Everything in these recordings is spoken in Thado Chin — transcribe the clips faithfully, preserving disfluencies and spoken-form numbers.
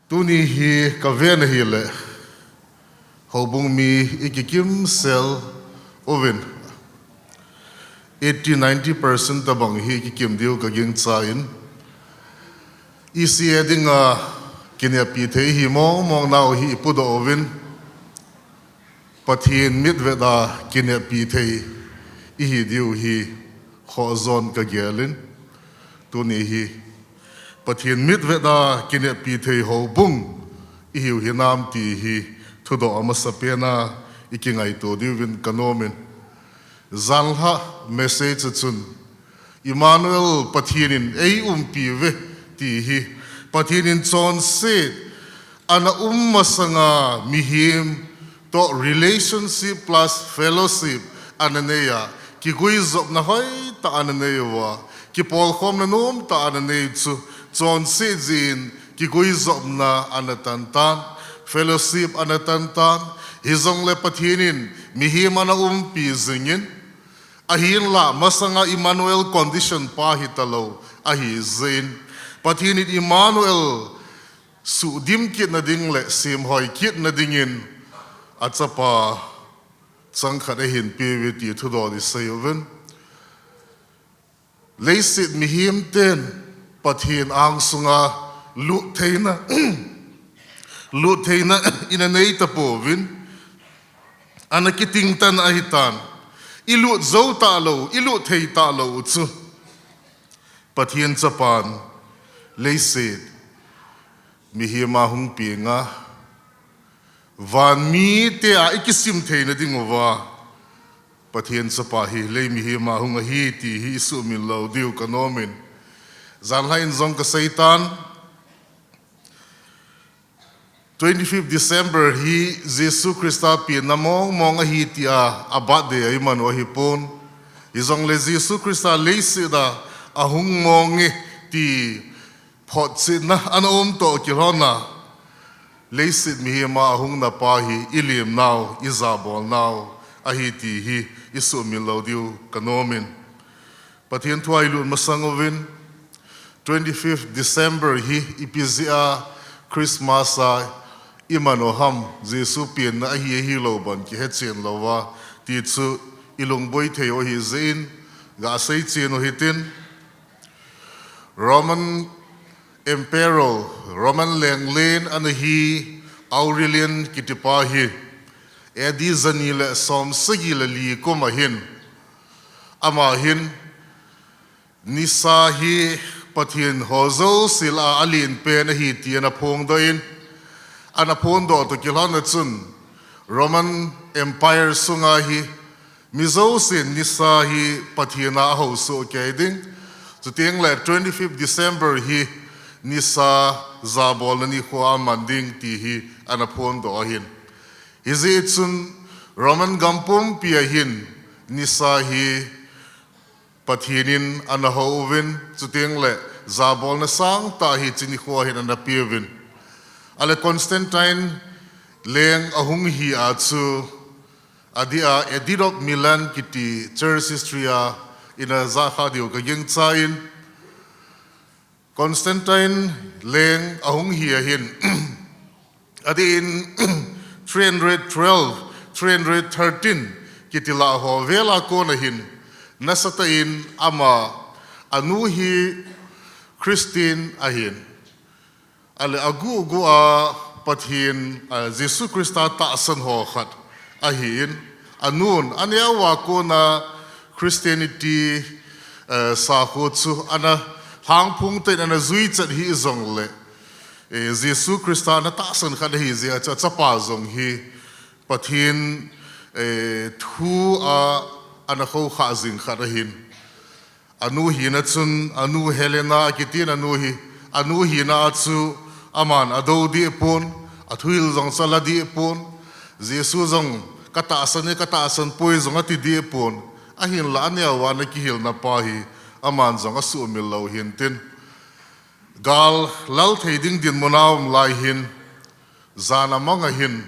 Tuni hi kaven ahile, houbung mi ikikimsel uvin, eighty, ninety percent tabang hi ikikim diu kagingchan, E C A dinga kineppi thei hi mong mong nau hi ipudoh uvin, Pathen mitvet a kineppi thei ihi diu hi khohjon kagelin, tuni hi Pathen mitvet a kineppi thei houbung ihiu hinam ti hi thudoh amasapen a ikingaito diuvin kanomin. Janhi message a chun, Emmanuel, Pathen in eiumpi uve, ti hi Pathen in chonset ana um masanga mihem toh relationship plus fellowship ana nei a, kiguijopna hoitah ana nei uva, kipolkhomna nomtah ana nei chu, chonset jeh in kiguijopna ana tantan, fellowship ana tantan, hijongle Pathen in mihem ana umpi jingin, ahinla masanga Emmanuel condition pa hitalou ahi jeh in, Pathen in Emmanuel suhdim kitna ding le semhoi kitna dingin achapa changkhat ahin peuve ti thudoh isei uvin. Leiset mihem ten Pathen angsunga lut theina, lut theina ina nei tapouvin, ana kitingtan ahitan, ilut jou talou, ilut thei talou chu Pathen chapan leiset mihem a hung penga, van mite a ikisim theina dinguva Pathen chapa hi lei mihem a hung ahi ti hi isuhmil lou diu kanomin. Janhi in jong kaseitan, twenty-fifth December hi Jesu Christa penna mong mong ahi tia a birthday a imanu ahipon. Hijongle Jesu Christa leiset a ahung monge ti photchetna ana um toh kilhona, leiset mihem a ahungna pa hi ilemnau, ijabolnau ahi ti hi isuhmil lou diu kanomin. Pathen thua ilut masang uvin, twenty-fifth December hi ipi jeh a Christmas a imanu ham, Jesu penna ahi ahilou ban kihechen louva ti chu ilungboi thei u ahi jeh in, gasei chen u hitin, Roman Emperor, Roman lenglen ana hi Aurelian kitipa hi, A D jani le somsagi le li kum ahin, ama hin nisa hi Pathen ho jouse lah a alenpen ahi ti ana phongdoh in, ana phongdoh toh kilhona chun Roman Empire sunga hi mi jousen nisa hi Pathen a ahousoh kei ding, chuteng le twenty-fifth December hi nisa jabolna nikho a man ding ti hi ana phongdoh ahin. Hijeh chun Roman gam pumpi a hin nisa hi Pathen in ana hou uvin, chuteng le jabolna sangtah hi hiche nikho a hin ana peuvin. Ale Constantine leng ahung hi a chu, adeh a Edict of Milan kiti church history a ina jahkhah diu kagingchan, Constantine leng ahung hi a hin, adeh in three hundred twelve, three hundred thirteen kiti lah ho vel a kon a hin, nasatah in ama, anu hi Christian ahin, ale aguhguh a Pathen, a, Jesu Christa tahsan ho khat ahin, anun aneo a kon a Christianity, eh, sakho chu ana lhangphong tah in ana juichat hijongle, eh, Jesu Christa ana tahsan khat ahi jeh a chu achapa jong hi Pathen, eh, thu a ana khoukhah jing khat ahin. Anu hina chun, anu Helena akitin anu hi, anu hina a chu aman adou deh pon, athuhil jong chu ala deh pon, Jesu jong katahsan e, katahsan poi jong ati deh pon, ahinla aneo a ana kihilna pa hi aman jong asuhmil lou hintin. Gal lal thei ding dinmun a um lai hin, jan a mang a hin,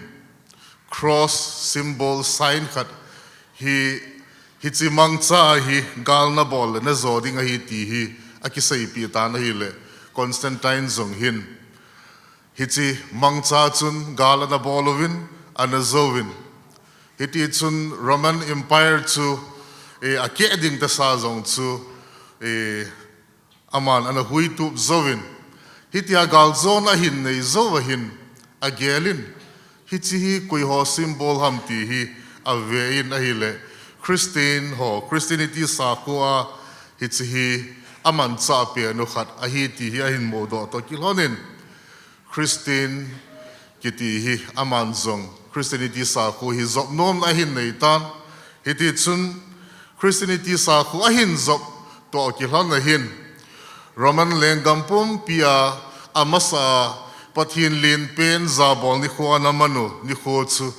cross symbol sign khat hi, hiche mangcha a hi gal nabol le najo ding ahi ti hi akiseipeh tan ahile, Constantine jong hin Hiche mangcha chun gal ana bol uvin, ana jouvin. Hiti chun Roman Empire chu, eh, akeh ding tasa jong chu, eh, aman ana huitup jouvin. Hitia galjona ahin nei jouva hin, agelin. Hiche hi koiho symbol ham ti hi avein ahile. Christian ho, Christianity sakhoa hiche hi amanchah pen u khat ahi ti hi ahin mudoh toh kilhonin. Christian kiti hi aman jong Christianity sakho hi jop nom ahin neitan. Hiti chun Christianity sakho ahin jop toh kilhon ahin. Roman lenggam pumpia amasa Pathen lenpen jabol nikho ana manu nikho chu.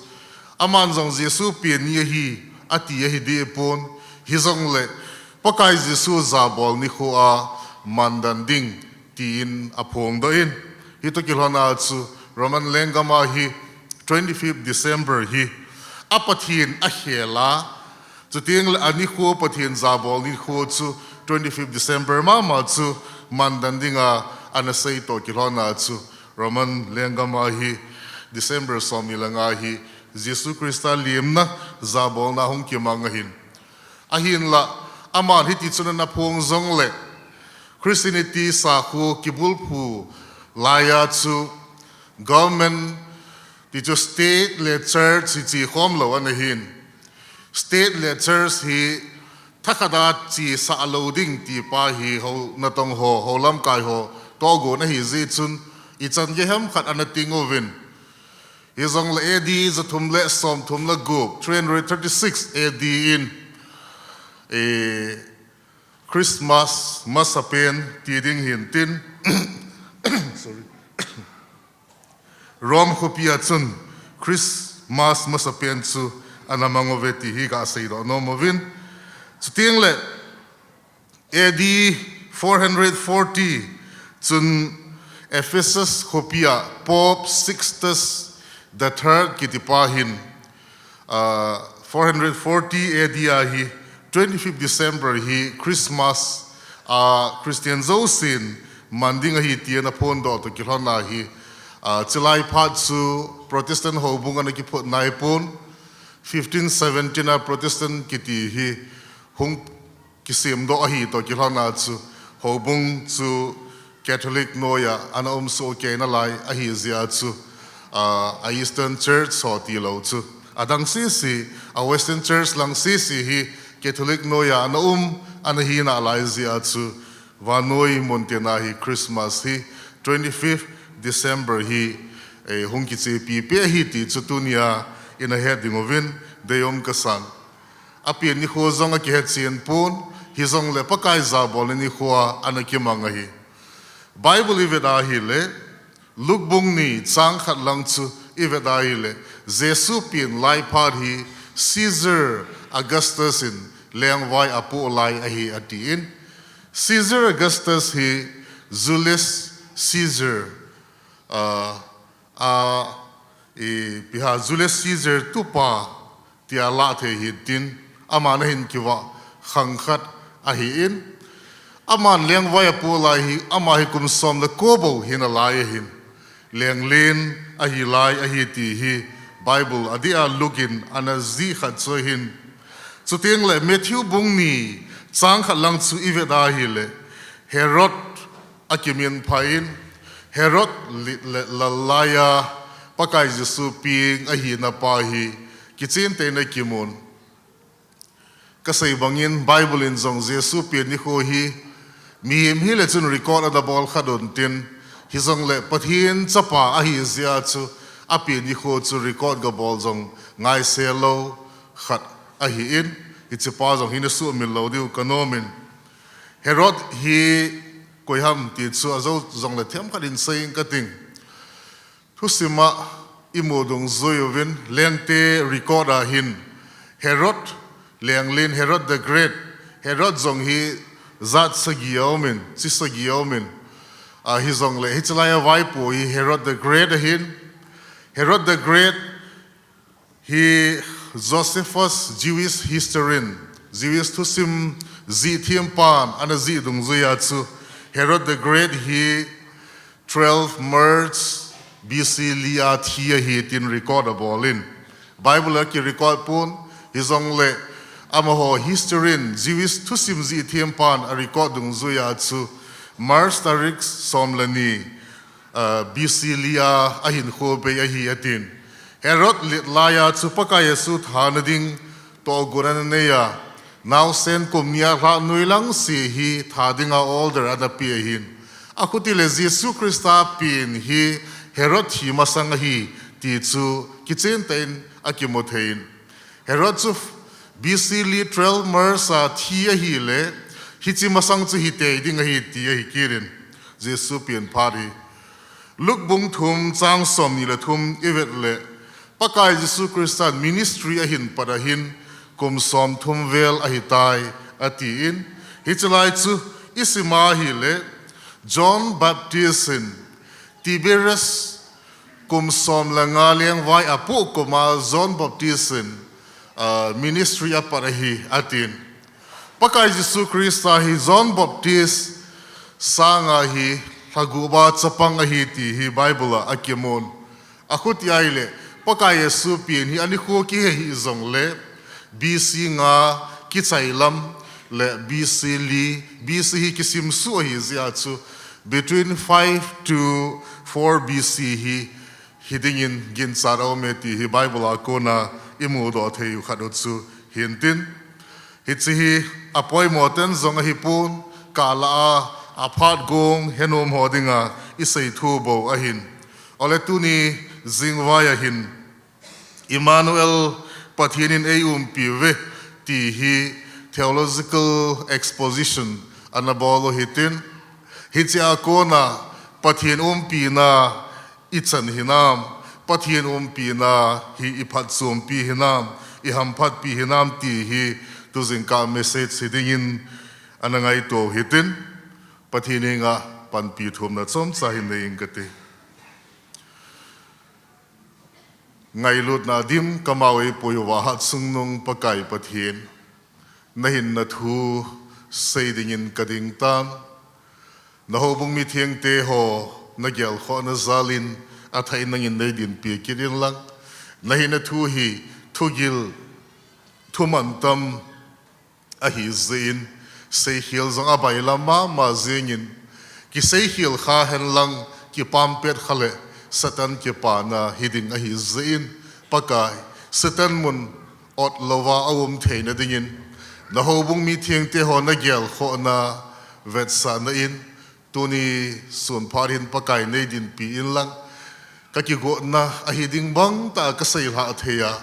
Aman jong Jesu pen ni ahi, ati ahi dehpon. Hijongle, Pakai Jesu jabol nikhoa mandan ding tin aphongdoh in. Hitoh kilhona chu Roman lenggama hi twenty-fifth December hi a Pathen akhela. Chuteng le anikho Pathen jabol nikho chu twenty-fifth December mama chu mandan dinga ana sei toh kilhona chu Roman lenggama hi December somni le nga hi Jesu Christa lemna jabolna hung kimang ahin. Ahinla, aman hiti chun ana phong jongle, Christianity sakho kibulphu laiya chu government ti chu state le church hi chekhom lou ana hin. State le church hi thakhat a chesah lou ding ti pa hi ho natong ho, ho lamkai ho tohgon ahi jeh chun ichan gei ham khat ana ting uvin. Hijongle A D jathum le somthum le gup, three hundred thirty-six A D in, eh, Christmas masapen ti ding hintin. Sorry. Rome khopia chun Christmas masapen chu ana mang uve ti hi kaseidoh nom uvin. Chuteng le A D four hundred forty chun Ephesus khopia Pope Sixtus the Third kiti pa hin, ah, four hundred forty A D a hi twenty-fifth December hi Christmas, ah, Christian jousen man ding ahi ti ana phondoh toh kilhona hi, ah, chulai phat chu Protestant houbung ana kiphut naipon, fifteen seventeen a Protestant kiti hi hung kisemdoh ahi toh kilhona chu houbung chu Catholic noiya ana um sohkei nalai ahi jeh a chu, ah, a Eastern Church ho tilou chu. Adang sese, a Western Church lang sese hi Catholic noiya ana um, ana hi nalai jeh a chu vannoi muntina hi Christmas hi twenty-fifth December hi, eh, hung kichepi peh ahi ti chu tunia ina het ding uvin deium kasan. Apen nikho jong akihetchen pon, hijongle Pakai jabolna nikhoa ana kimang ahi. Bible ivet ahile, Luke bung ni chang khat lang chu ivet ahile, Jesu pen lai phat hi Caesar Augustus in lengvai apoh lai ahi atin. Caesar Augustus hi Julius Caesar, ah, ah, ipi ham Julius Caesar tupa tia lah thei hintin, aman ahin kivah khang khat ahin. Aman lengvai apoh lai hi, ama hi kum som le ko bou hi nalai ahin. Lenglen ahi lai ahi ti hi Bible adeh a Luke in ana jih khat chu ahin. Chuteng le Matthew bung ni chang khat lang chu ivet ahile, Herod akiminphah in, Herod lallaiya Pakai Jesu peng ahina pa hi kichen tein ana kimun. Kasei bangin Bible in jong Jesu pen nikho hi mihem hile chun record ana bol khat untin, hijongle Pathen chapa ahi jeh a chu apen nikho chu record gabol jong ngaisel lou khat ahin, hichepa jong hi nasuhmil lou diu kanomin. Herod hi koi ham ti chu ajou jongle themkhat in seiyin kating. Thusima imu dungjui uvin, lengte record a hin Herod, lenglen Herod the Great, Herod jong hi jat sagi aumin, chi sagi aumin, ahijongle hichelai a vaipo hi Herod the Great ahin. Herod the Great hi Josephus, Jewish historian, Jewish thusim jih thempan ana jih dungjuia chu Herod the Great hi twelve March B C li a thi ahi tin record abol in. Bible a kirecord pon, hijongle amaho historian, Jewish thusim jih them pan arecord dungjuiya chu March tarik som le ni, ah, B C li a ahinkho bei ahi atin. Herod let laiya chu Pakai Jesu thana ding tohgon ananeiya, naosen kum ni a lhah noilang se hi tha dinga order anapeh ahin. Achuti le Jesu Christa pen hi Herod thi masang ahi ti chu kichen tah in akimu thei in. Herod chu B C li twelve March a thi ahile, hiche masang chu hitei ding ahi ti ahi kit in. Jesu pen phat hi. Luke bung thum chang som ni le thum ivet le, Pakai Jesu Christan ministry ahin pat ahin kum som thum vel ahitai atin. Hiche lai chu isim ahile, John Baptist in Tiberias kum som le nga lengvai apoh kum a John Baptist in, ah, ministry apat ahi atin. Pakai Jesu Christa hi John Baptist sanga hi lhaguba chapang ahi ti hi Bible a akimun. Achuti ahile, Pakai Jesu pen hi anikho kihe hih jongle, B C nga kichai lam le B C li, B C hi kisim suh ahi jeh a chu, between five to four B C hi, hi dingin ginchat aume ti hi Bible a kona imudoh thei u khat u chu hintin. Hiche hi apoimo ten jong ahipon, kala a, aphat gong henom ho dinga isei thu bou ahin. Ole tuni jingvai ahin, Emmanuel Pathen in eiumpi uve ti hi theological exposition anabol u hitin. Hiche a kona Pathen umpina ichan hinam, Pathen umpina hi iphatchompi hinam, ihamphatpi hinam ti hi tujingkah message hi dingin anangaito u hitin, Pathen henga panpi thumna chomcha hin nei inge kati. Ngailutna dim kamau eipui uva Hatchungnung Pakai Pathen, nahinna thu sei dingin kading tan. Nahoubung mithengte ho nagelkhohna jalin athah in nangin neidinpi kit inlang, nahinna thu hi thugil, thumantam ahi jeh in, seikhel jong abailam mama jengin, kiseikhel kha henlang, kipampet kha le Satan kipana hiding ahi jeh in, Pakai, Satan mun ot louva aum theina dingin, nahoubung mithengte ho nagelkhohna vetsahna in, tuni sun phat hin Pakai neidinpi inlang, kakigotna ahi ding bangtah a kaseilhah thei a,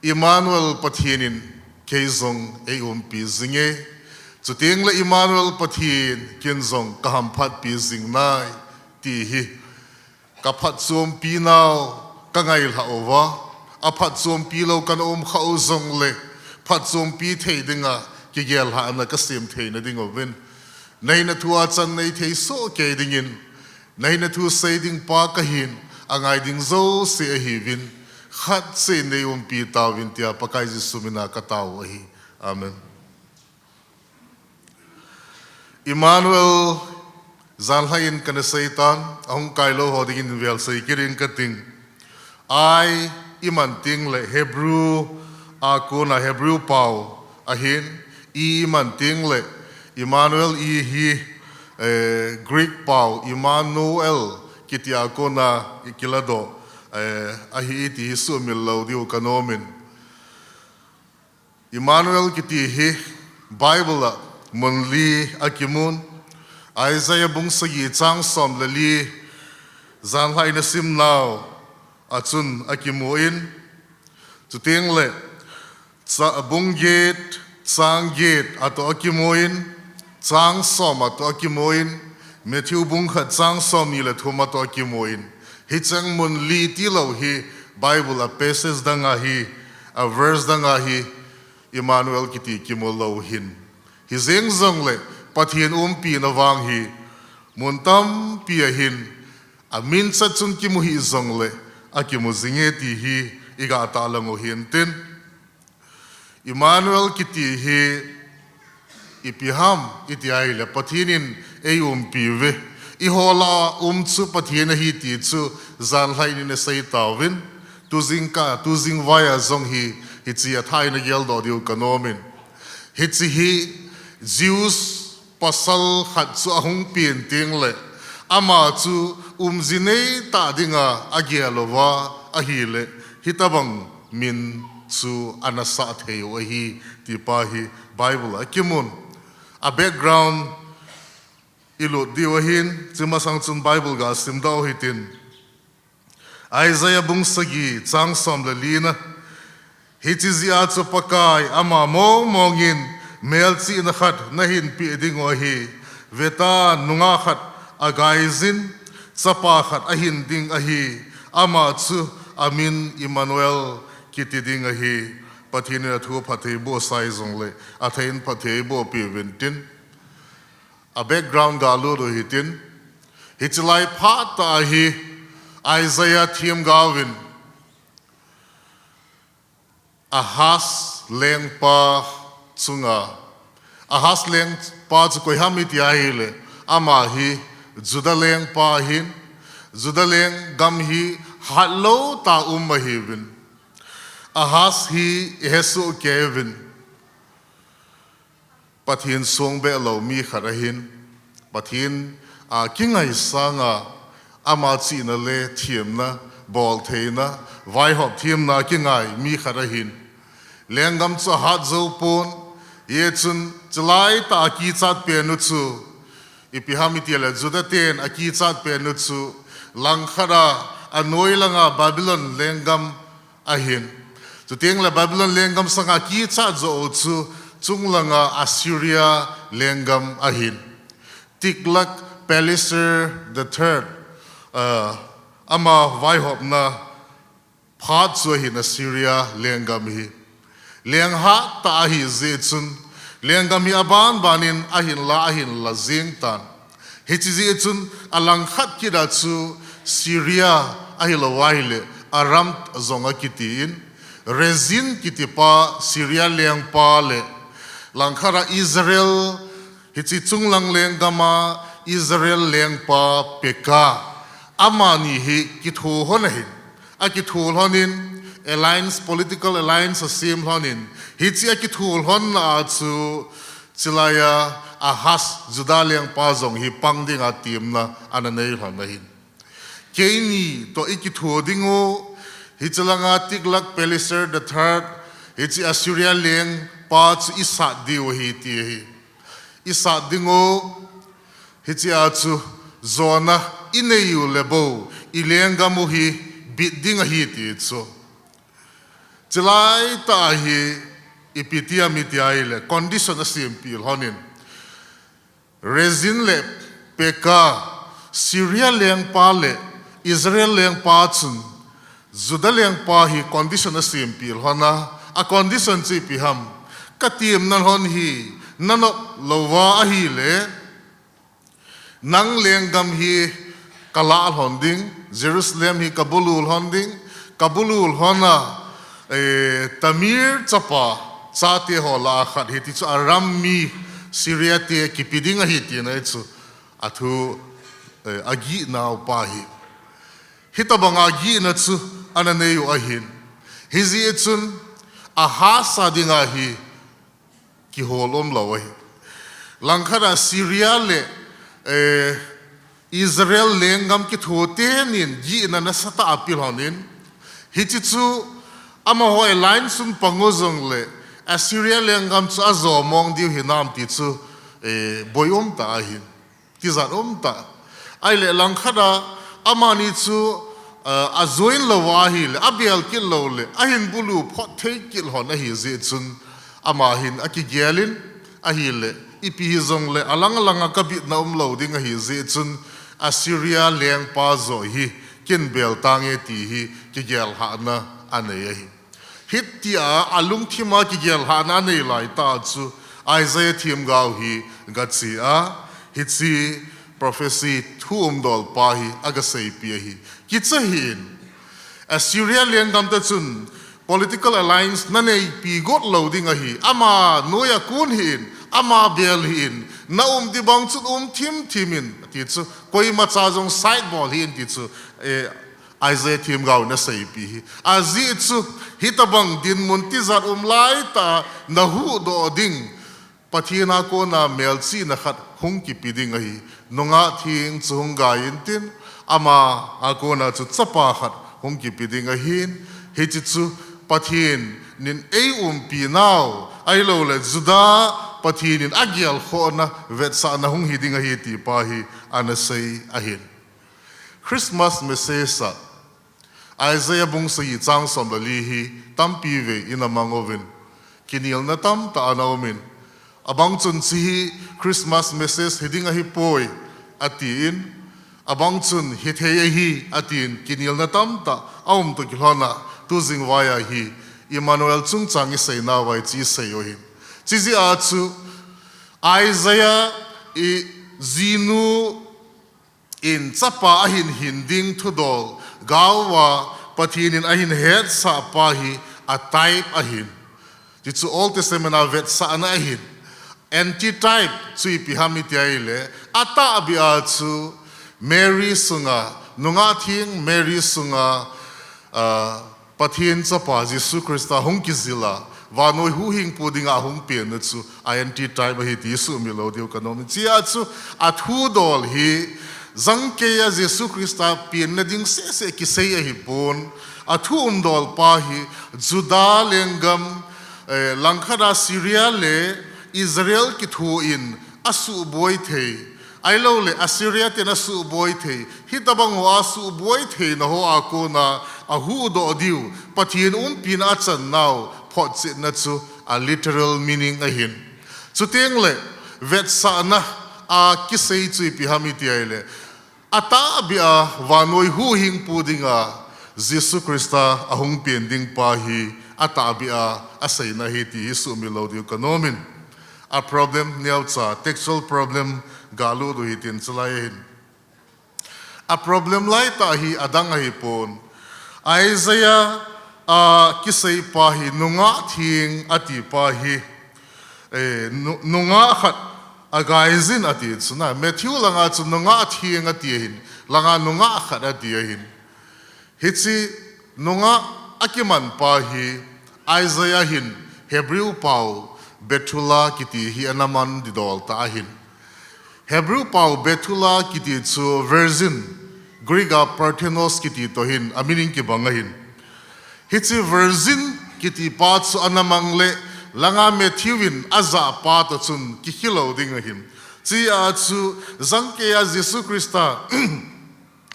Emmanuel Pathen in kei jong eiumpi jinge, chuteng le Emmanuel Pathen ken jong kahamphatpi jing nai ti hi kaphatchompi nau kangailhah uva, aphatchompi lou kana umkhah u jongle, phatchompi thei dinga kigellhahna kasem theina ding uvin, nahinna thu a chan neithei soh kei dingin, nahinna thu sei ding pa kahin, angai ding jouse ahiuvin, khatcheh in neiumpi tauvin tia Pakai Jesu mina katao u ahi. Amen. Emmanuel, janlhah in kana seitan, ahung kailou ho dingin vel sei kit inge kating. I iman teng le Hebrew a kona Hebrew pao ahin, E iman teng le Emmanuel, E hi, eh, Greek pao Immanuel kitia kona ikiladoh, eh, ahi ti hi sumil lou diu kanom in. Emmanuel kiti hi Bible a mun li akimun, Isaiah bung sagi chang som le li, janlhah in asim nau a chun akimun, chuteng le cha-, bung get chang get a toh akimun, chang som a toh akimun, Matthew bung khat chang som ni le thum a toh akimun, hicheng mun li tilou hi Bible a passage dang a hi, a verse dang a hi Emmanuel kiti kimu lou hin. Hijeng jongle Pathen umpina vang hi mun tampi a hin aminchat chun kimu hih jongle akimu jinge ti hi iga tahlang u hintin. Emmanuel kiti hi ipi ham iti ahile Pathen in eiumpi uve, Eiho lah a um chu Pathen ahi ti chu janhi in asei tauvin, tujing ka, tujing vai a jong hi, hiche a thah in ageldoh diu kanom in. Hiche hi Jews pasal khat chu ahung pen teng le, ama chu umji nei tah dinga agel uva ahile, hitobang min chu ana sah thei u ahi, ti pa hi Bible a kimun. A background ilut diu ahin, hiche masang chun Bible ga simdoh u hitin. Isaiah bung sagi chang som le li na. Hiche jeh a chu Pakai ama mong mong in melchihna khat nahin pe ding u ahi. Vetan, nungah khat agaijin, chapa khat ahin ding ahi. Ama chu amin Immanuel kiti ding ahi. Pathen in athu phatthei boh sai jongle, athei in phatthei boh peh uvin tin. A background ga lut u hitin. Hiche lai phat a hi Isaiah themgao vin Ahaz lengpa chunga. Ahaz lengpa chu koi ham iti ahile, ama hi Judah lengpa ahin, Judah lenggam hi hatlou tah a um ahiuvin. Ahaz hi ihesoh kei uvin. Pathen song behlou mi khat ahin, Pathen a kingai sanga ama chihna le themna, boltheina, vaihop themna kingai mi khat ahin. Lenggam chu ahat jou pon, hijeh chun chulai tah a kichat pen u chu, ipi ham itile Judah ten akichat pen u chu, langkhat a anoi langa Babylon lenggam ahin. Chuteng le Babylon lenggam sanga kichat jo u chu chunglanga Assyria lenggam ahin. Tiglath-Pileser the third, ah, ama vaihopna phat chu ahin Assyria lenggam hi. Leng hat tah ahi jeh chun, lenggam hi aban ban in ahin la, ahin la jing tan. Hiche jeh chun alangkhat kit a chu Syria ahilou ahile Aram jong akiti in, Rezin kiti pa Syria lengpa le langkhat a Israel, hiche chunglang lenggam a Israel lengpa Pekah, amani hi kitho lhon ahin. Akitho lhon in, alliance, political alliance asem lhon in, hiche akitho lhonna a chu, chulai a Ahaz, Judah lengpa jong hi pang dinga temna ana nei lhon ahin. Keini toh ikitho ding u, hiche langa Tiglath-Pileser the third, hiche Assyria lengpa chu isat diu ahi ti ahi. Isat ding u, hiche a chu jona inei u le bou, ilenggam u hi bit ding ahi ti chu. Chulai tah a hi ipi ti ham iti ahile condition asempeh lhon in. Rezin le Pekah, Syria lengpa le Israel lengpa chun Judah lengpa hi condition asempeh lhon a, a condition chu ipi ham. Katemna lhon hi nanop louva ahile, nang lenggam hi kalah lhon ding, Jerusalem hi kabulu lhon ding, kabulu lhon a, eh, Tamar chapa, chate ho lah a khat hi ti chu Aram mi Syria te kipe ding ahi tina chu athu, eh, agihna upa hi. Hitobanga gihna chu ana nei u ahin. Hijeh chun Ahaz a dinga hi kihol umlou ahi. Langkhat a Syria le, eh, Israel lenggam kitho tenin gihna nasatah ape lhon in, hiche chu amaho alliance un pang u jongle Assyria lenggam chu ajo mong diu hinam ti chu, eh, boi umtah ahin. Tijat umtah. Ahile langkhat a amani chu, eh, ajoin louva ahile, abel kit lou le ahin bulu phot thei kit lhon ahi jeh chun, ama hin akigel in, ahile ipi hijongle alang langa kabitna umlou ding ahi jeh chun Assyria lengpa joh hi kin bel tange ti hi kigel lhahna anei ahi. Hitia alungthima kigel lhahna anei laitah chu Isaiah themgao hi gache a, hiche prophecy thu umdol pa hi agaseipeh ahi. Kicha hih in, Assyria lenggam te chun political alliance naneipi got lou ding ahi. Ama noiya kon hih in, Ama bel hih in, na um ding bang chun um thim thim in, ati chu, koima cha jong side bol hih in ti chu, eh, Isaiah themgao in aseipi hi. Ajeh chu, hitabang dinmun tijat um laitah a na huhdoh ding, Pathen a kona melchihna khat hung kipe ding ahi. Nungah theng chu hung gai intin, ama a kona chu chapa khat hung kipe ding ahin, hiche chu Pathen in ei umpi nau, ahilouleh Judah Pathen in agelkhohna vetsahna hung hi ding ahi ti pa hi ana sei ahin. Christmas message a Isaiah bung sagi chang som le li hi tampi vei in amang uvin, kinelna tamtah ana umin, abang chun hiche hi Christmas message hi ding ahipoi, atin, abang chun hithei ahi, atin, kinelna tamtah aum toh kilhon a, tu jingvai a hi Emmanuel chungchang isei nauva hiche isei u ahin. Hiche jeh a chu Isaiah i jinu in chapa ahin hin ding thudol gao a Pathen in ahin hetsah pa hi a type ahin. Hichu Old Testament a vetsahna ahin. Antitype chu ipi ham iti ahileh, atahbeh a chu Mary sunga, nungah theng Mary sunga, ah, Pathen chapa Jesu Christa hung kijil a, vannoi huhhingpu dinga hung penna chu antitype ahi ti isuhmil lou diu kanom in. Hichea chu athudol hi, jangkeiya Jesu Christa penna ding sehseh kisei ahipon, athu umdol pa hi, Judah lenggam, eh, langkhat a Syria le Israel kitho in asuhboi thei, ahilouleh Assyria ten asuhboi thei, hitabang ho asuhboi theina ho a kona ahuhdoh diu, Pathen umpina achan nau photchetna chu a literal meaning ahin. Chuteng le vetsahna a kisei chu ipi ham iti ahileh, atahbeh a vannoi huhhingpu dinga Jesu Christa ahung pen ding pa hi atahbeh a aseina ahi ti isuhmil lou diu kanom in. A problem neocha, textual problem galut u hitin chulai ahin. A problem laitah hi adang ahipon. Isaiah a kisei pa hi nungah theng ati pa hi, eh, nu-, nungah khat agaijin ati chuna. Matthew langa chu nungah theng ati ahin, langa nungah khat ati ahin. Hiche nungah akiman pa hi Isaiah hin Hebrew pao Bethulah kiti hi ana man didol ta ahin. Hebrew pao Bethulah kiti chu virgin, Greek a Parthenos kiti toh hin a meaning kibang ahin. Hiche virgin kiti pa chu ana mang le, langa Matthew in ajah pa toh chun kikhel lou ding ahin. Hichea chu jangkeiya Jesu Christa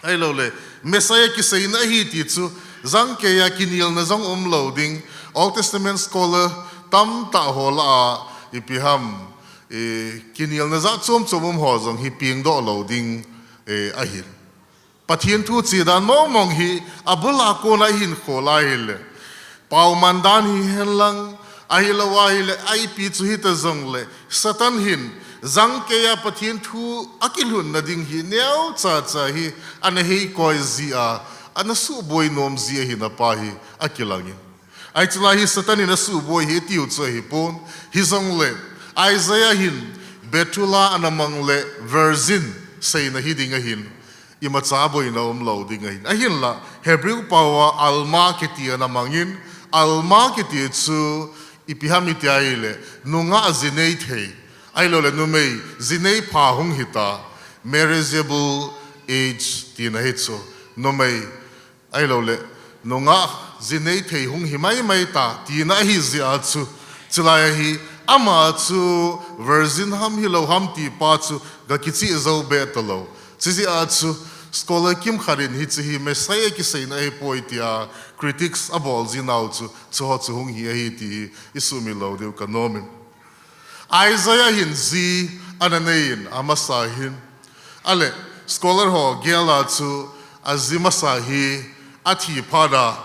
ahilouleh Messiah kiseina ahi ti chu jangkeiya kinelna jong um lou ding. Old Testament scholar tamtah ho lah a ipi ham, eh, kinelna jat chom chom um ho jong hi pengdoh lou ding, eh, ahin. Pathen thu chedan mong mong hi abul a kona ihin khol a ahileh, pao man dan hihen lang, ahilou ahileh, a ipi chu hita jongleh, Satan hin jangkeiya Pathen thu akilhunna ding hi neocha cha hi ana heikoi jia, ana suhboi nom jia ahina pa hi akilangin. Ahi chulai hi Satan in asuhboi hi tiu chu ahipon, hijongleh Isaiah hin Bethulah ana mang le virgin seina hi ding ahin, imacha boina um lou ding ahin. Ahinla, Hebrew pao a Alma kiti ana mangin, Alma kiti chu ipi ham iti ahileh, nungah jinei thei, ahilouleh numei jinei pha hung hita, marriageable age tina hi chu, numei ahilouleh, nungah jinei thei hung hi mai mai ta, tina ahi jeh a chu, chulai a hi, ama chu virgin ham hilou ham ti pa chu ga kicheh jou be talou. Hiche jeh a chu, scholar kimkhat in hiche hi Messiah kiseina ahipoi tia critics abol jinau chu, chuho chu hung hi ahi ti hi isuhmil lou diu kanom in. Isaiah hin ji ana nei in amasa hin. Ahileh, scholar ho gel a chu aji masa hi athi phat a,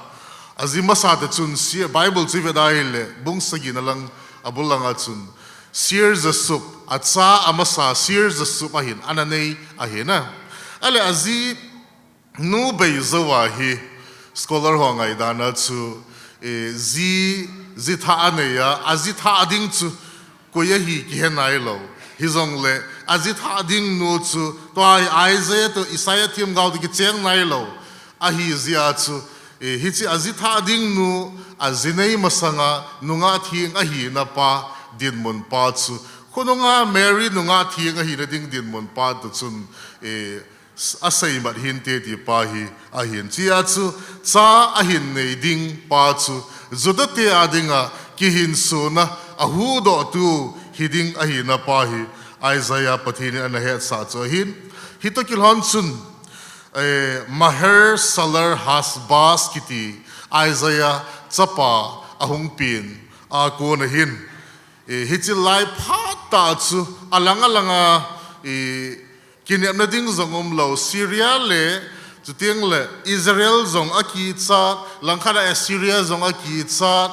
aji masa tah chun Seir, Bible chu ivet a ahileh, bung sagi na lang abul langa chun Seir Jashub, acha amasa Seir Jashub ahin, ana nei ahin a. Ahileh, aji nu bei jou a hi, scholar ho ngaidan a chu, eh, ji, ji thah anei a, aji thah ding chu, koi ahi kihe nailou. Hijongle, ajithah ding nu chu, tua hi Isaiah toh Isaiah themgao toh kicheng nailou. Ahi jeh a chu, eh, hiche ajithah ding nu, aji nei masanga nungah theng ahina pa, dinmun pa chu. Khonunga Mary nungah theng ahina ding dinmun pa toh chun, eh, aseimat hinte ti pa hi ahin. Hichea chu, cha ahin nei ding pa chu, Juda te a dinga kihinsona ahuhdoh tu hiding ahina pa hi, Isaiah Pathen in ana hetsah chu ahin. Hitoh kilhon chun, eh, Maher Shalal Hash Baz kiti Isaiah chapa ahung pen a kon ahin. Eh, hiche lai phat tah chu alang alanga, eh, kinepna ding jong umlou, Syria le, chuteng le Israel jong akichat, langkhat a Assyria jong akichat,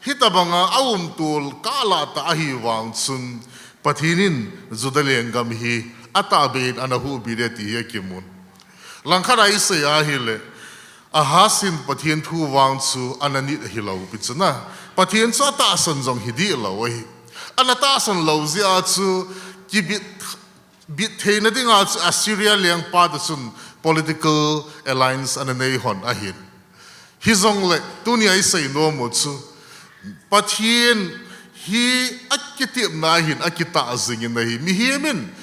hitobanga aumtol kah lah tah ahi vang chun, Pathen in Juda lenggam hi atahbeh in ana huhbit e ti hi akimun. Langkhat a isei ahile, Ahaz in Pathen thu vang chu ana nit hilou pi chu na. Pathen chu atahsan jong hi dihlou ahi. Ana tahsan lou jeh a chu kibit bit theina dinga chu Assyria lengpa toh chun political alliance ana nei hon ahin. Hijongle, tuni a isei nom u chu, Pathen hi akitepna ahin, akitah jingin ahi. Mihem in,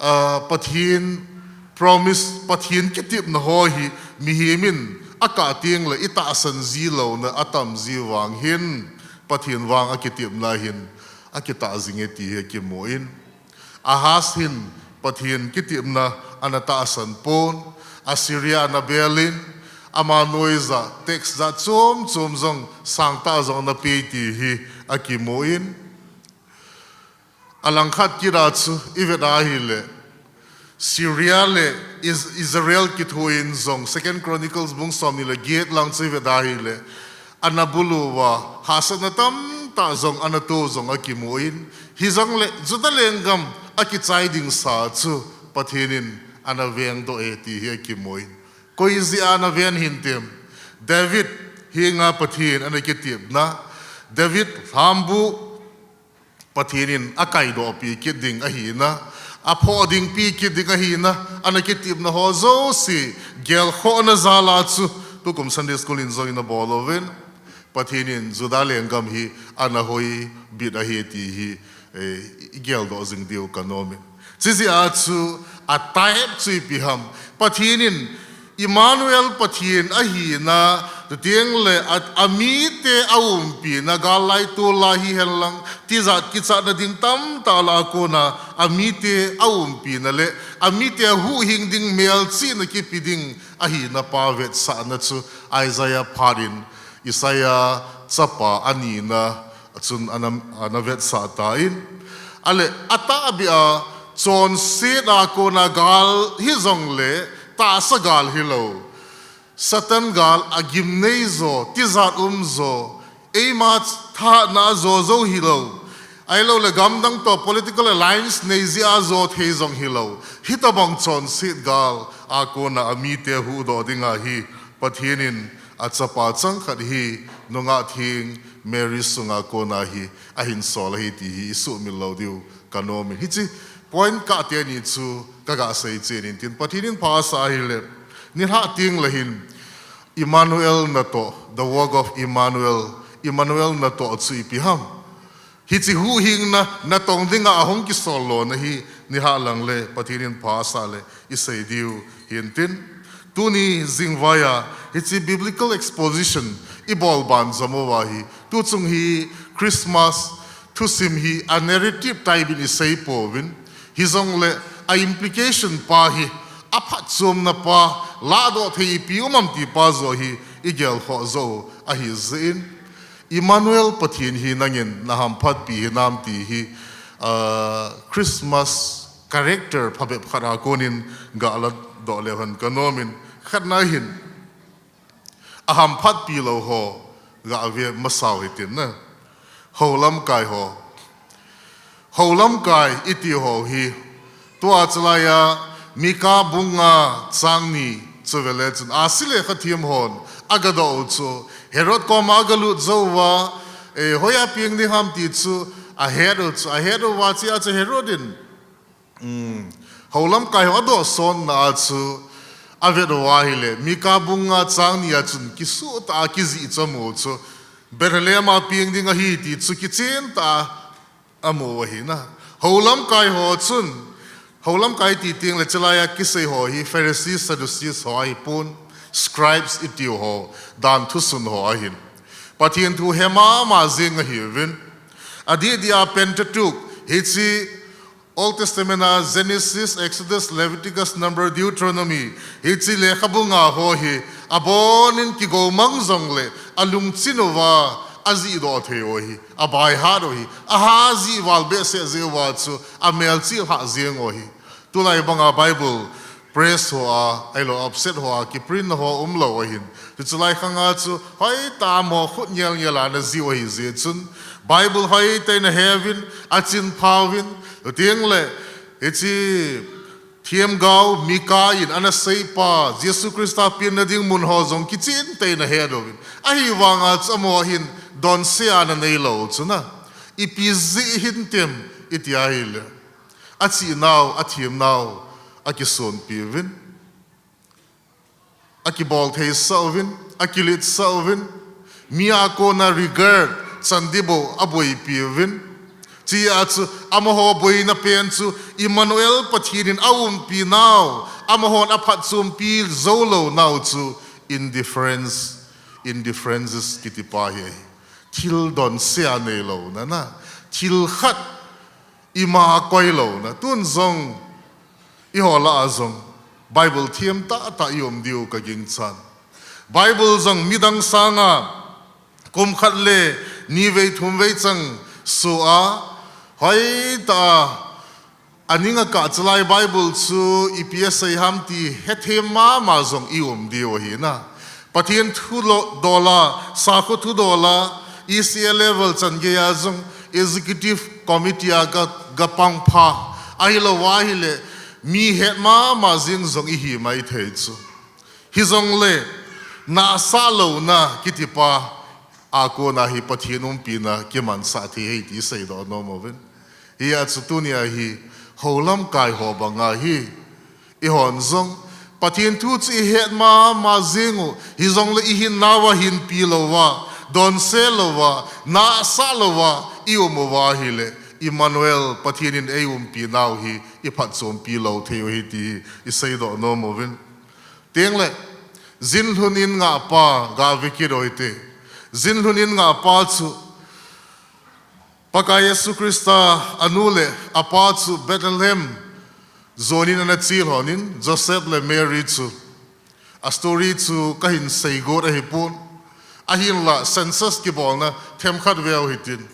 ah, Pathen promise, Pathen kitepna ho hi, mihem in akah teng le itahsan ji louna atam ji vang hin, Pathen vang akitepna ahin, akitah jing e ti hi akimun. Ahaz hin Pathen kitepna ana tahsan pon, Assyria ana bel in, ama noija tax jat chom chom jong sangtah jong ana pe ti hi akimun. Alangkhat kit a chu ivet ahile, Syria le Is-, Israel kithoin jong Second Chronicles bung somni le get lang chu ivet ahile, ana bulu uva, hahsatna tamtah jong ana to jong akimun, hijongle Juda lenggam akichai ding sa chu Pathen in ana vengdoh e ti hi akimun. Koi jeh a ana ven hintem? David henga Pathen ana kitepna, David lhambu Pathen in akaidoh pi kit ding ahina, aphoh ding pi kit ding ahina, ana kitepna ho jouse, gelkhohna jal a chu, tukum Sunday School in jong ina bol uvin, Pathen in Juda lenggam hi ana hoibit ahi ti hi, eh, igeldoh jing diu kanom in. Chijeh a chu, a type chu ipi ham? Pathen in Emmanuel Pathen ahina, chuteng le a, amite aumpina, gal lai tol lai hihen lang, tijat kichatna ding tamtah lah a kona, amite aumpina le, amite ahuhhing ding melchihna kipe ding ahina pa vetsahna chu Isaiah phat in, Isaiah chapa anina chun ana, ana vetsah tan. Ahile, atahbeh a, chonset a kona gal hijongle, tahsa gal hilou, Satan gal, agimnei jo, tijat um jo, eima thahatna jo jou hilou, ahiloule gamdang toh political alliance nei jeh a jo thei jong hilou, hitobang chonset gal a kona amite huhdoh dinga hi Pathen in achapa changkhat hi nungah theng Mary sunga kona hi ahin sol ahi ti hi isuhmil lou diu kanom in. Hiche point kah teni chu kaga sei chen intin, Pathen in pha asah ahile, nilhah tengle hin Emmanuel natoh, the work of Emmanuel, Emmanuel natoh chu ipi ham? Hiche huhhingna natong dinga ahung kisol lona hi nilhah lang le Pathen in pha asah le isei diu hintin. Tuni jingvai a hiche biblical exposition ibol banjom uva hi, tuchung hi Christmas thusim hi a narrative type in isei pouvin, hijongle a implication pa hi, aphatchomna pa, lahdoh thei ipi um am ti pa joh hi igelkhoh jou ahi jeh in, Emmanuel Pathen hi nangin nahamphatpi hinam ti hi, ah, Christmas character phabep khat a konin galadoh leu hen kanom in, khatna hin, ahamphatpi lou ho gave masau hitin na. Hou lamkai ho. Hou lamkai iti ho hi, tua chulai a Mika bung nga chang ni chu vele chun, ahsi lekhathem hon agadoh u chu, Herod koma agalut jou uva, eh, hoiya peng ding ham ti chu Ahet u chu, ahet uva chia chu Herod in, um, houlamkai ho adohsonna a chu avet uva ahile, Mika bung nga chang ni a chun kisuh tah a kijih chu amu chu, Bethlehem a peng ding ahi ti chu kichen tah a amu u ahi na. Houlamkai ho chun, houlamkai ti teng le chulai a kisei ho hi Pharisees, Sadducees ho ahipon, scribes itiu ho, dan thusun ho ahin. Pathen thu he mama jeng ahiuvin. Adeh deh a Pentateuch, hiche Old Testament a Genesis, Exodus, Leviticus, Number, Deuteronomy, hiche lekhabu nga ho hi abonin kigomang jongle alungchin uva ajihdoh thei u ahi, abaihat u ahi, aha jih val behseh jeh uva chu amelchih lhah jeng u ahi. Tulai banga Bible press ho a, ahilou offset ho a, kiprint na ho umlou ahin. Chuchu lai khanga chu hoitah a amaho khut ngel ngel a ana jih u ahi jeh chun, Bible hoitah in aheuvin, achinphauvin, chuteng le, hiche themgao Mika in ana seipa, Jesu Christa penna ding mun ho jong kichen tah in ahet uvin. Ahivanga chu amaho hin donse ana neilou chu na. Ipi jeh hintem iti ahile, achihnau, athemnau, akisonpi uvin, akiboltheisah uvin, akiletsah uvin, mi a kona regard, chandihbou aboipi uvin. Chea chu amaho boina pen chu Emmanuel Pathen in aumpinau, amahon aphatchompi joulou nau chu indifference, indifferences kitipa hi ahi. Thil donse a neilouna na, thil khat ima a koilouna. Tun jong eiho lah a jong Bible them tahtah ium diu kagingchan. Bible jong midang sanga kum khat le nivei thumvei chang soh a, hoitah a aning akah chulai Bible chu ipi asei ham ti hethem mama jong ium diu ahi na. Pathen thu lo-, dol a, sakho thu dol a, E C A level chan geiya jong Executive Committee a ga, gapang pha, ahilouva ahile mi het mama jeng jong ihi maithei chu. Hijongle nahsah louna kitipa a kona hi Pathen umpina kimansah thei ahi ti iseidoh nom uvin. Hia chu tunia hi houlamkai ho banga hi eihon jong Pathen thu chu ihet mama jeng u, hijongle ihinnauva hinpi louva, donse louva, nahsah louva ium uva ahile, Emmanuel, Pathen in eiumpinau hi iphatchompi lou thei u ahi ti hi iseidoh nom uvin. Tengle, jinlhun in ngahpa gavekit uhite. Jinlhun in ngahpa chu Pakai Jesu Christa anu le apa chu Bethlehem jonin ana chelhonin, Joseph le Mary chu. A story chu kahin seigot ahipon. Ahinla census kibolna themkhat veu hitin.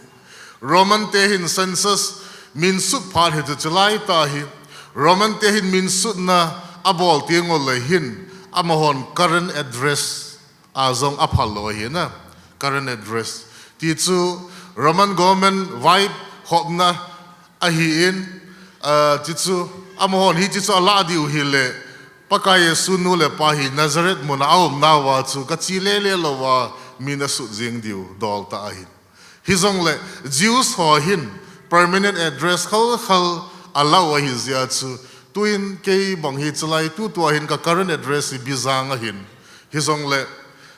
Roman te hin census minsut phat hichu chulaitah hi. Roman te hin minsutna abol tengule hin amahon current address a jong aphal lou ahina, current address. Tichu Roman government vaihopna ahin, ah, tichu amahon hiche chu alah diu hile, Pakai Jesu nu le pa hi Nazareth muna aumnauva chu gache lele louva min asut jeng diu doltah ahin. Hijongle Jews ho hin permanent address khalkhal alah u ahijeh a chu, tuin keibang hi chulai tutua hin ka current address hi Bijang ahin. Hijongle,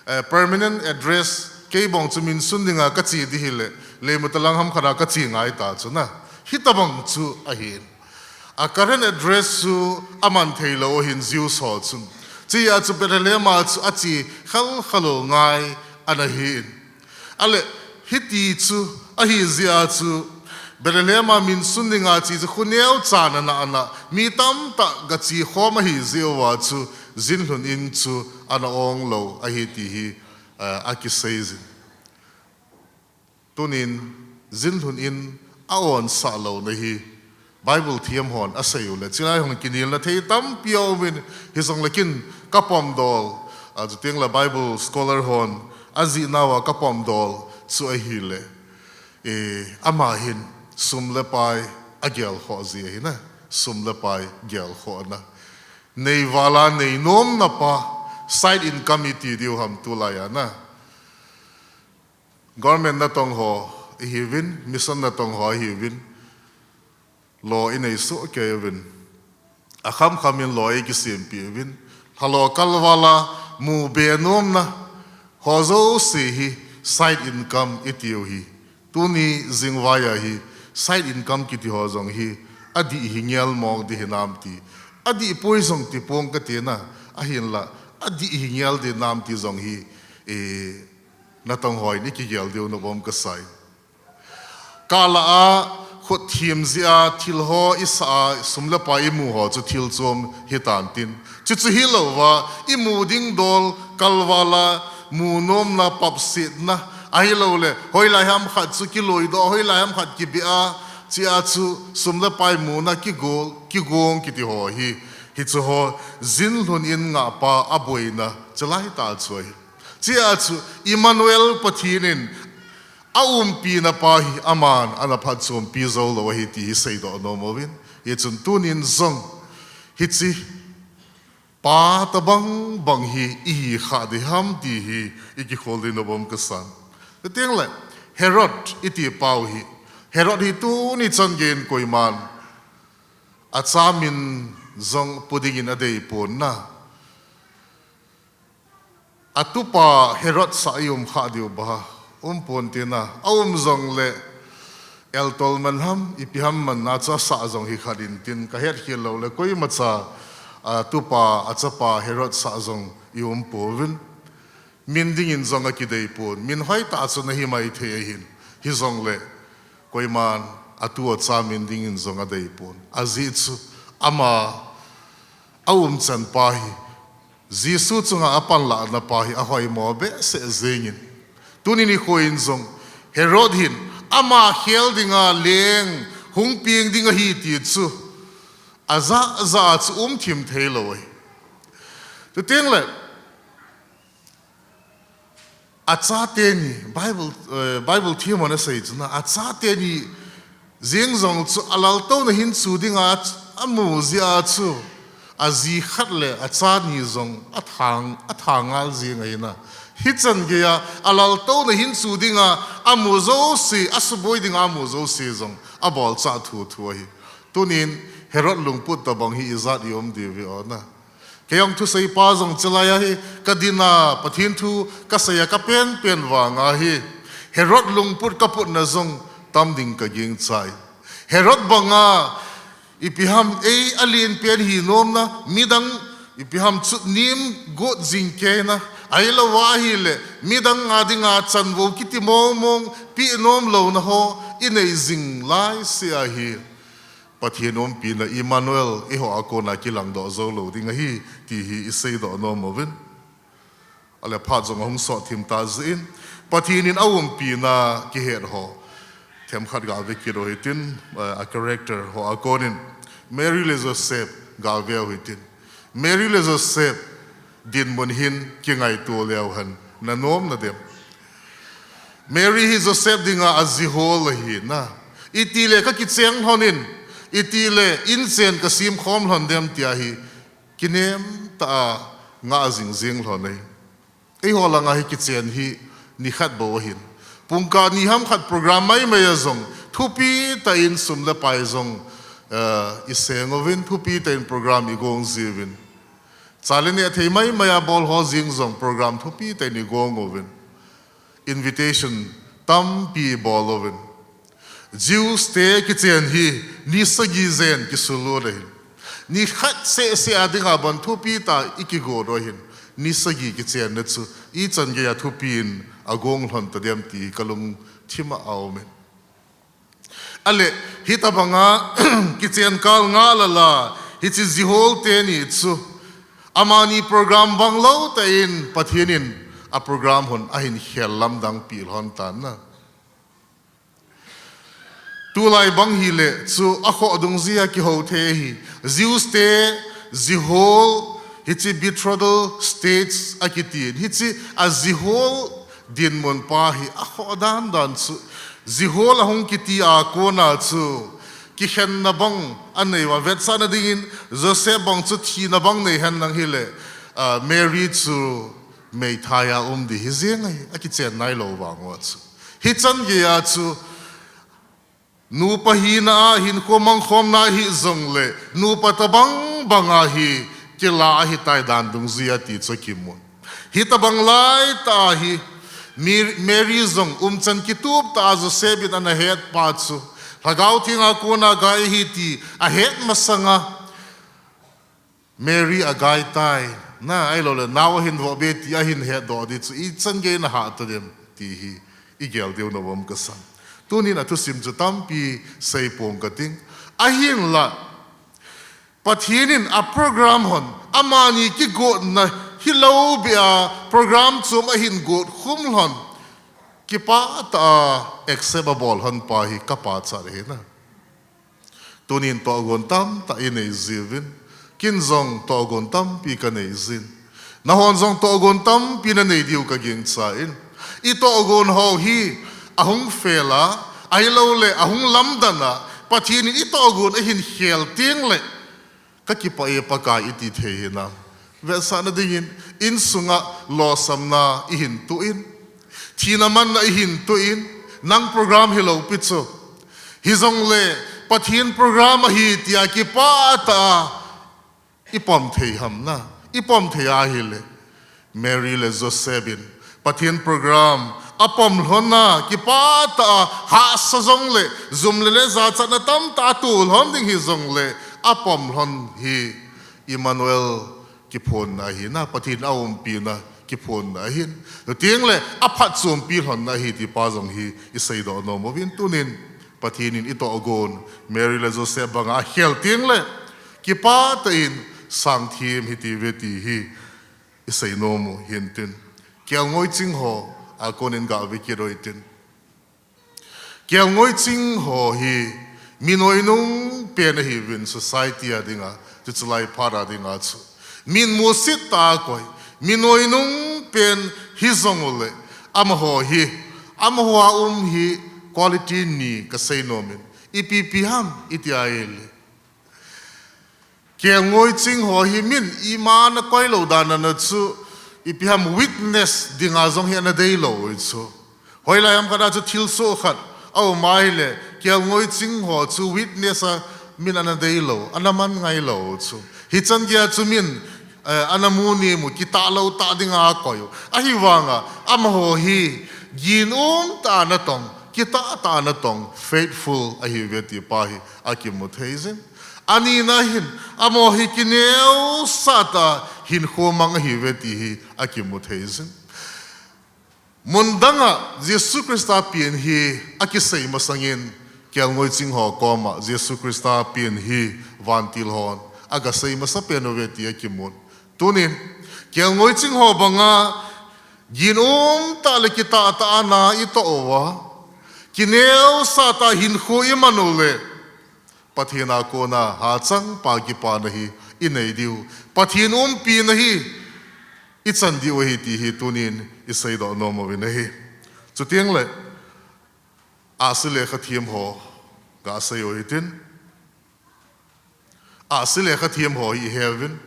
eh, permanent address keibang chu minsun dinga kache ding hile, Leimutalang hamkhat a kache ngaita chu na. Hitobang chu ahin. A current address chu aman theilou ahin Jews ho chun. Chea chu Bethlehem a chu ache khalkhal u ngai ana hin. Ale, hiti chu ahijeh a chu Bethlehem a minsun dinga che chu khuneocha ana, ana, mi tamtah gache khom ahijeh uva chu jinlhun in chu ana onglou ahi ti hi, eh, akiseijin. Tunin jinlhun in aonsah louna hi Bible them hon asei ule, chulai hon kinelna thei tampi aum in, hijongle kin kapomdol, ah, chuteng le Bible scholar hon ajihnauva kapomdol chu ahile, eh, ama hin sum le pai agelkhoh ji ahina, sum le pai gelkhohna. Neivala neinomna pa, side income iti diu ham tulai a na. Government natong ho, ihiuvin, mission natong ho ihiuvin, lo inei soh kei uvin, akham kham in lo eikisempeh uvin, lhalo kalval a mu be nomna ho jouse hi side income itiu hi. Tuni jingvai a hi side income kiti ho jong hi adih hi ngel mong ding hinam ti, adih poi jong tipong kati na, ahinla adih hi ngel ding hinam ti jong hi, eh, natong hon ikigel diu nabom kasai. Kala a khut thim jia thil ho isah a sum le pai imu ho chu thil chom hitan tin, chuchu hilouva imu ding dol kalval a mu nomna, papsetna, ahilouleh hoilai ham khat chu kiloidoh, hoilai ham khat kibeh a, chia chu sum le pai muna kigol, kigong kiti ho hi, hichu ho jinlhun in ngahpa aboina chulai ta chu ahi. Chia chu Emmanuel Pathen in aumpina pa hi aman ana phatchompi jou lou ahi ti hi seidoh nom uvin. Hichun tunin jong hiche pa tobang bang hi ihi kha ding ham ti hi ikikhol ding nabom kasan. Chuteng le Herod iti pau hi, Herod hi tuni chan geiyin koiman acha min jong pu dingin adeipon na. Atupa Herod sah ium kha diu ba, umpon tina, aum jongle eltol man ham, ipi ham man na chu asah jong hi khat in tin, kahet khel loule koimacha atupa, achapa Herod sah jong iumpouvin. Min dingin jong akideipon, min hoitah chu nahi maithei ahin, hijongle koiman atu acha min dingin jong adeipon. Ajeh chu ama aumchan pa hi, Jesu chunga apanlahna pa hi ahoimo behseh jengin. Tuni nikho in jong Herod hin ama khel dinga leng hung peng ding ahi ti chu ajah jah a chu umthim theilou ahi. Chuteng le achate ni, Bible, eh, Bible themhon asei chu na, achate ni jeng jong chu alaltouna hin chu dinga amu jeh a chu aji khat le acha ni jong athang, athangal jeng ahi na. Hichan geiya alaltouna hin chu dinga amu jouse, asuboi dinga amu jouse jong abolchah thuthu ahi. Tunin Herod lungput tobang hi ijat ium diu ve o na. Kei jong thuseipa jong chulai ahi, kadin a Pathen thu kasei a kapenpen vang ahi. Herod lungput kaputna jong tam ding kagingchai. Herod banga ipi ham ei alenpen hi nomna, midang ipi ham chutnem got jing keina, ahilouva ahile midang a dinga chanvou kiti mongmong peh nom louna ho inei jing laisea hi Pathen umpina Emmanuel eiho a kona kilangdoh joulou ding ahi ti hi iseidoh nom uvin. Ale phat jong ahung sot thim ta jeh in, Pathen in aumpina kihet ho themkhat gave kit u hitin, a character ho a konin, Mary le Joseph gave u hitin. Mary le Joseph dinmun hin kingaito leu hen nanom nadem? Mary hi Joseph dinga ajihol ahi na. Itile kakicheng lhonin, itile inchen kasemkhom lhon dem tia hi kinem tah a ngah jing jing lhon ahi. Eiho langa hi kichen hi nikhat bou ahin, pungkah ni ham khat program maimai a jong thupi tah in sum le pai jong, eh, iseng uvin, thupi tah in program igong jiuvin. Chale neh thei maimai a bol ho jeng jong program thupi tah in igong uvin. Invitation tampi bol uvin. Jews te kichen hi ni sagi jen kisulut ahin. Nikhat sehseh a dinga bon thupi tah ikigot u ahin. Ni sagi kichenna chu ichan geiya thupi in agong lhon tadem ti kalungthim a aumin. Ale, hitobanga kichen kal ngah lala, hiche jihol teni chu amani program banglou tah in Pathen in a program hon ahin khel lamdang peh lhon tan na. Tulai bang hile chu akhoh dungjuia kihou thei ahi. Jews te jihol, hiche betrothal stage akitin, hiche ajihol dinmun pa hi akhoh dandan chu, jihol ahung kiti a kona chu kikhenna bang anei uva, vetsahna dingin Joseph bang chu thina bang nei henlang hile, a, Mary chu meithai a um ding hi jeng ahi, akichen nailou vang uva chu. Hichan geiya chu nupa hina a hinkho mangkhomna hijongle nupa tabang banga hi kila ahitai dan dungjui a ti chu kimun. Hitobang laitah a hi Mary jong umchan kitup tah a Joseph in ana hetpa chu Lhagao Thenga kona gai ahi ti ahet masanga Mary agaitai, na, ahiloule nao ahin vohbe ti ahin hetdoh di chu ichan gei ana hah tadem ti hi igel diu nom kasam. Tunin athusim chu tampi seipong kating. Ahinla Pathen in aprogram hon, amani kigotna hilou beh a program chom ahin got khum lhon, kipahtah a accept abol lhon pa hi kapachat ahi na. Tunin tohgon tamtah inei jiuvin, ken jong tohgon tampi kanei jin, nahon jong tohgon tampi nanei diu kagingchan, itohgon ho hi ahung fail a, ahiloule ahung lamdan a, Pathen in itohgon ahin khel tengle, kakipah e Pakai iti thei hinam? Vetsahna dingin, insunga losamna ihin toh in, thina manna ihin toh in, nang program hilou pi chu, hijongle Pathen program ahi tia kipahtah a ipom thei ham na? Ipom thei ahile, Mary le Joseph in Pathen program apom lhonna kipahtah a hahsa jongle, jum le le jachatna tamtah atoh lhon ding hijongle, apom lhon hi Emmanuel kiphonna ahi na, Pathen aumpina kiphonna ahin, chutengle aphatchompi lhonna ahi ti pa jong hi iseidoh nom uvin. Tunin Pathen in itohgon Mary le Joseph banga akhel tengle, kipahtah in sangthem hitiuve ti hi isei nom u hintin, kelngoi ching ho a konin gave kit uhitin. Kelngoi ching ho hi mi noinung pen ahiuvin, society a dinga, chuche lai phat a dinga chu min musit tah a koi, mi noinung pen hijong ule, amaho hi, amaho a um hi quality ni kasei nomin, ipi ipi ham iti ahile, kelngoi ching ho hi min ima ana koilou dan a chu, ipi ham witness dinga jong hi ana deilou u chu. Hoilai ham khat a chu thilsoh khat aum ahile, kelngoi ching ho chu witness a min ana deilou, ana man ngailou u chu. Hichan geiya chu min, eh, ana mu ni mu, kitah lou tah dinga akoi u. Ahivanga amaho hi ginum tah a natong, kitah tah a natong, faithful ahiuve ti pa hi akimu thei jin. Anina hin, amaho hi kineosah tah a hinkho mang ahiuve ti hi akimu thei jin. Mun danga Jesu Christa pen hi akisei masangin, kelngoi ching ho koma Jesu Christa pen hi vantil hon agasei masapen uve ti akimun. Tunin, kelngoi ching ho banga ginum tah le kitah tah a na itoh uva, kineosah tah a hinkho iman ule, Pathen a kona hachangpa kipana hi inei diu, Pathen umpina hi ichan diu ahi ti hi tunin iseidoh nom uvin ahi. Chutengle, ahsi le khathem ho gasei uhitin. Ahsi le khathem ho hi iheuvin,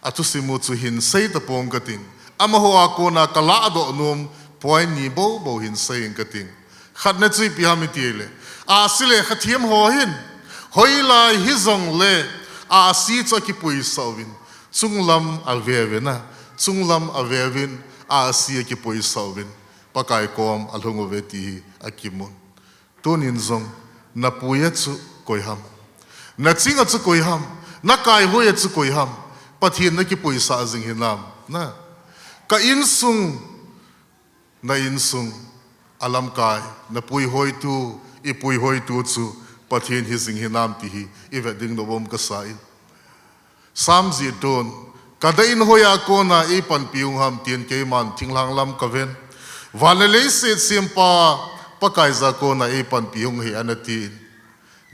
athusim u chu hin sei tapong kating. Amaho a kona kalahdoh nom point ni bou bou hin sei ing kating. Khatna chu ipi ham itile, ahsi le khathem ho hin, hoilai hijongle, ahsi chu akipuisah uvin, chunglam aveuvin a, chunglam aveuvin, ahsi akipuisah uvin, Pakai kom alhung uve ti hi akimun. Tunin jong, napui a chu koi ham? Naching a chu koi ham? Nakaihoi a chu koi ham? Pathen nakipuisah jing hinam? Na, ka insung, na insung, alamkai, napuihoitu, ipuihoitu chu Pathen hijing hinam ti hi ivet ding nom kasa in. Sam jih tun, kadah in hoiya kona eipanpi hung ham tin keiman thinglhang lam kaven. Van le leiset sempa Pakaiya kona eipanpi hung hi ana tin.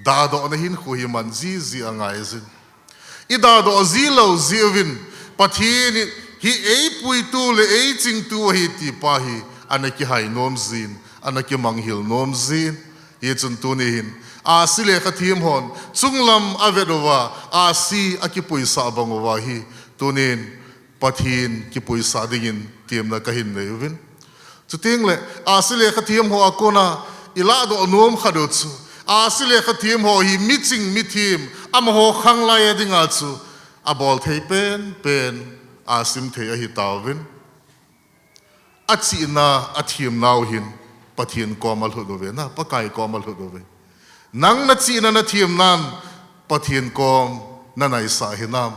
Dahdohna hinkho hi man jiji angaijin. Idahdoh jilou jeh uvin, Pathen hi eipuitu le eichingtu ahi ti pa hi ana kihai nom jin, ana kimanghil nom jin. Hichun tuni hin, ahsi le khathem hon chunglam avet uva, ahsi akipuisah bang uva hi, tunin Pathen kipuisah dingin temna kahin nei uvin. Chuteng le, ahsi lekha them ho a kona i lahdoh nom khat u chu, ahsi lekha them ho hi miching mithem, amaho khanglai a dinga chu abol thei penpen, ahsim thei ahi tauvin. Achihna, athemnau hin Pathen kom alhut uve, na, Pakai kom alhut uve. Nang nachihna nathemnan Pathen kom nanaisah hinam?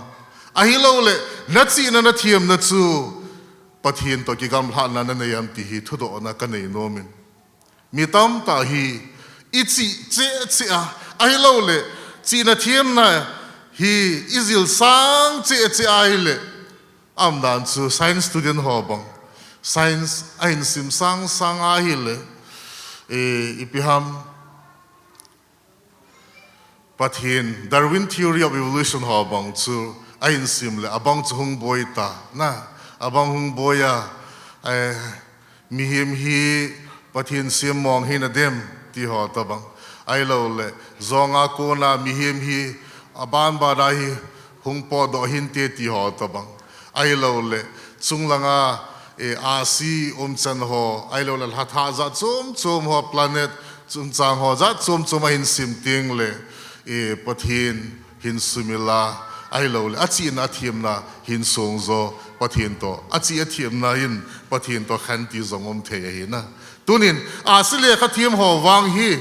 Ahilou le, nachihna nathemna chu Pathen toh kigamlhatna nanei am ti hi thudohna kanei nomin. Mi tamtah hi ichih cheh cheh a, ahilou le, chihna themna hi ijilsang cheh cheh a ahile, aumdan chu science student ho bang, science ahin sim sangsang a ahile, eh, ipi ham, Pathen, Darwin Theory of Evolution ho bang chu ahin sim le, abang chu hung boi ta, na, abang hung boi a, eh, mihem hi Pathen sem mong hina dem ti ho tobang, ahilou le, jong a kona mihem hi aban ban a hi hung potdoh hinte ti ho tobang, ahilou le, chunglanga, eh, ahsi umchan ho, ahilou le, lhathah jat chom chom ho, planet chungchang ho jat chom chom ahin sim teng le, eh, Pathen hin sumil a, ahilou le, achihna athemna hin song jo Pathen toh, achih athemna hin Pathen toh khen ti jong um thei ahi na. Tunin, ahsi lekha them ho vang hi,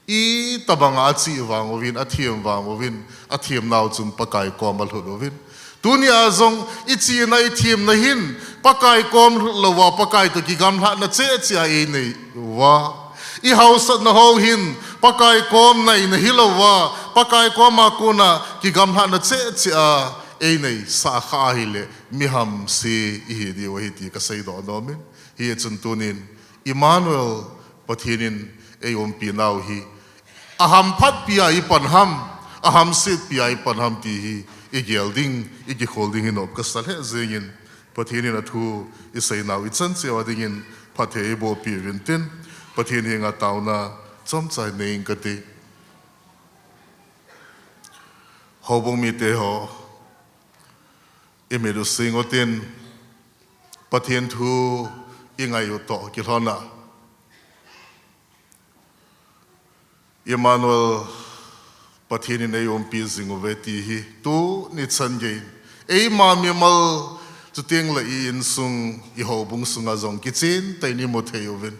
itobang a achih vang uvin, athem vang uvin, athemnau chun Pakai kom alhut uvin. Tunia jong ichihna ithemna hin Pakai kom lhut louva, Pakai toh kigamlhatna cheh cheh a einei uva, ihaosatna ho hin Pakai kom naina hilouva, Pakai kom a kona kigamlhatna cheh cheh a einei sah kha ahile, mi hamse ihi diu ahi ti kaseidoh nomin. Hichun tunin, Emmanuel, Pathen in eiumpi nau hi, ahamphatpi a ipan ham, ahamsetpi a ipan ham ti hi igel ding, ikikhol ding hi nop kasa lheh jengin, Pathen in athu isei nau ichan cheh uva dingin phatthei eiboh peh uvin tin, Pathen henga taona chomcha nei ing kate. Houbung mite ho, imit u sing utin, Pathen thu ingai u toh kilhon a, Emmanuel, Pathen in eiumpi jing uve ti hi tuni chan geiyin eima mimal, chuteng le i insung, i houbung sunga jong kichen tah in imu thei uvin.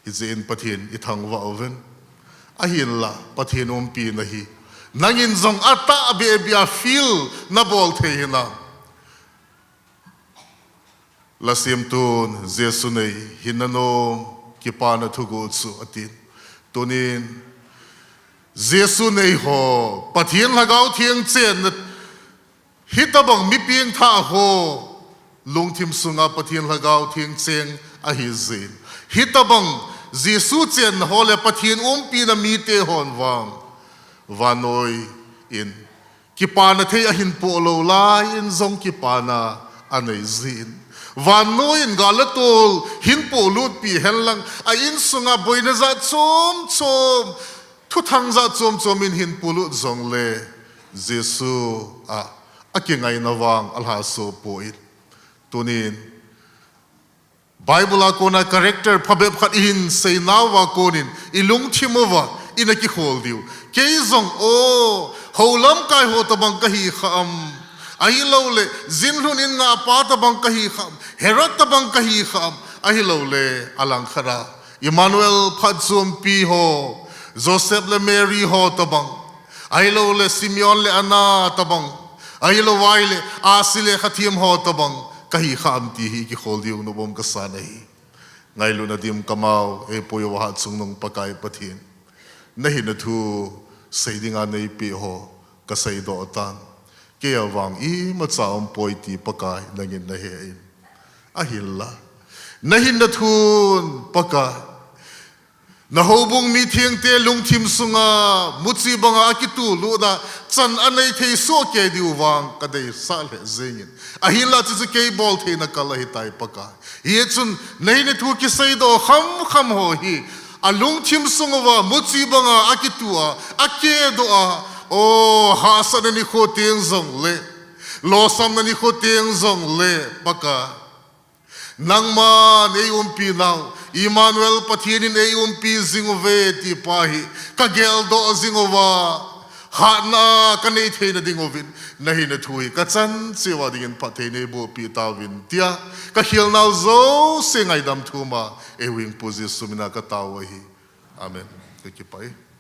Hijeh in Pathen ithangvah uvin. Ahinla, Pathen umpina hi nangin jong atahbeh beh a feel nabol thei hinam? Lasemtun, Jesu nei hinna nom, kipana thuguh chu, atin. Tunin, Jesu nei ho, Pathen Lhagao Theng chenna, hitobang mi pengthah ho lungthim sunga Pathen Lhagao Theng cheng ahi jeh in, hitobang Jesu chenna ho le Pathen umpina mite hon vang, vannoi in kipana thei ahin poh lou laiyin jong kipana anei jin, vannoi in gal le tol hin polutpi henlang, a insunga boina jat chom chom, thuthang jat chom chom in hin polut jongle, Jesu a akingaina vang alhaso poi. Tunin, Bible a kona character phabep khat ihin seinauva konin, ilungthim uva ina kikhol diu. Kei jong, o, hou lamkai ho tobang kahi kha am? Ahilouleh, jinlhun in ngahpa tobang kahi kha am? Herod tobang kahi kha am? Ahilouleh, alangkhat a, Emmanuel phatchompi ho, Joseph le Mary ho tobang, ahilouleh, Simeon le Anna tobang, ahilou vaileh, ahsi lekhathem ho tobang kahi kha am ti hi kikhol diu nopbom kasan ahi. Ngailutna dim kamao eipui uva Hatchungnung Pakai Pathen, nahinna thu sei dinga neipeh ho kaseidoh tan. Keia vang imacha umpoi ti Pakai nangin nahe in. Ahinla, nahinna thun Pakai, nahoubung mithengte lungthim sunga muchi banga akitulutna chan anei thei sohkei diu vang kadeisah lheh jengin. Ahinla chuchu kei boltheina kal ahitai Pakai. Hichun nahinna thu kiseidoh khamkham ho hi, alungthim sung uva muchi banga akitu a, akedoh a, o, hahsatna nikho teng jongle, lolhinna nikho teng jongle, Pakai, Nangman eiumpi nau, Emmanuel Pathen in eiumpi jing uve ti pa hi kageldoh jing uva, hatna kanei theina ding uvin, nahina thu hi kachan cheh uva dingin phatthei neiboh peh tauvin tia, kakhel nau jouse ngaidam thum a, eihung Pu Jesu mina katao ahi. Amen. Kakipah e.